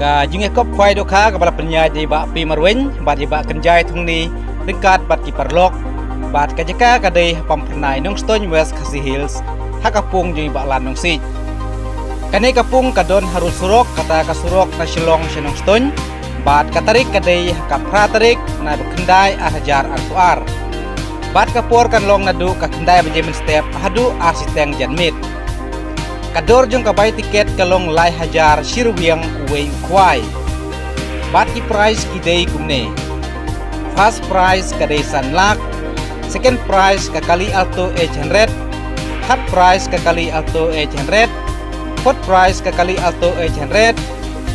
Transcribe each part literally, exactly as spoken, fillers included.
Ka jingïakop khwai dohkha kaba la pynïaid da i Bah P. Marwein bad i Bah Kynjai Thongni ryngkat bad ki paralok, bad ka jaka ka dei ha Pamphyrnai, Nongstoiñ, West Khasi Hills, ha ka pung jong i Bah Lan Nongsiej. Kane ka pung ka don harud surok, kata ka surok na Shillong sha Nongstoiñ, bad ka tarik ka dei ha ka phra tarik bnai ba khyndai ar hajar arphew ar. Bad ka por kan long naduh ka khyndai baje mynstep haduh ar shiteng janmiet. Ka dor jong ka bai tiket ka long lai hajar shi ryngwiang uwei u khwai. Bad ki prize ki dei kumne: first prize ka dei san lak, second prize ka kali Alto eight hundred, third prize ka kali Alto eight hundred, fourth prize ka kali Alto eight hundred,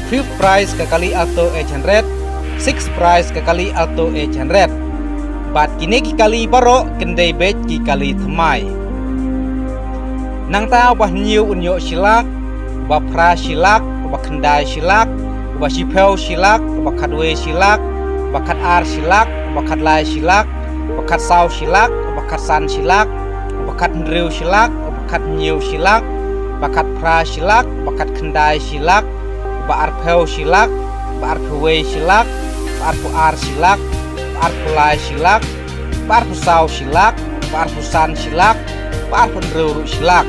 fifth prize ka kali Alto eight hundred, sixth prize ka kali Alto eight hundred. Bad kine ki kali baroh kin dei beit ki kali thymmai. Nangta uba hynñiew un ïoh shi lak, uba phra shi lak, uba khyndai shi lak, uba shiphew shi lak, uba khatwei shi lak, uba khatar shi lak, uba khatlai shi lak, uba khatsaw shi lak, uba khatsan shi lak, uba khathynriew shi lak, uba khathynñiew shi lak, uba khatphra shi lak, uba khatkhyndai shi lak, uba arphew shi lak, uba arphew wei shi lak, uba arphew ar shi lak, uba arphew lai shi lak, uba arphew saw shi lak, uba arphew san shi lak, uba arphew hynriew ruh shi lak.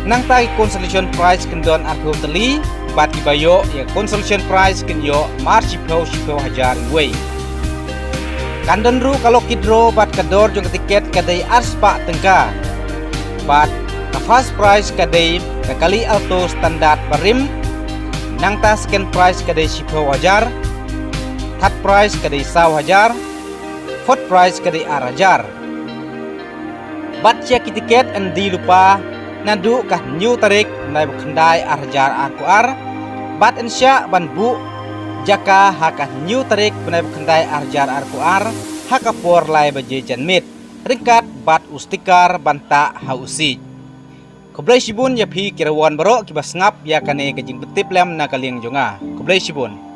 Nangta ki consolation prize kin don arphew tylli, bad kiba ïoh ïa consolation prize kin ïoh mar shiphew shiphew hajar iwei. Kan don ruh ka lucky draw bad ka dor jong ka tiket ka dei ar spah tyngka. Bad ka first prize ka dei ka kali Alto standard barim. Nangta second prize ka dei shiphew hajar. Third prize ka dei saw hajar. Fourth prize ka dei ar hajar. Bad ïa ki tiket yn die lypa naduh ka hynñiew tarik bnai ba khyndai ar hajar arphew ar. Bad yn shah ban buh jaka ha ka hynñiew tarik bnai ba khyndai ar hajar arphew ar ha ka por lai baje janmiet ryngkat bad u sticker ban tah ha u siej. Khublei shibun ïa phi ki rawon baroh kiba sngap ïa kane ka jingpyntip lem na ka liang jong nga. Khublei shibun.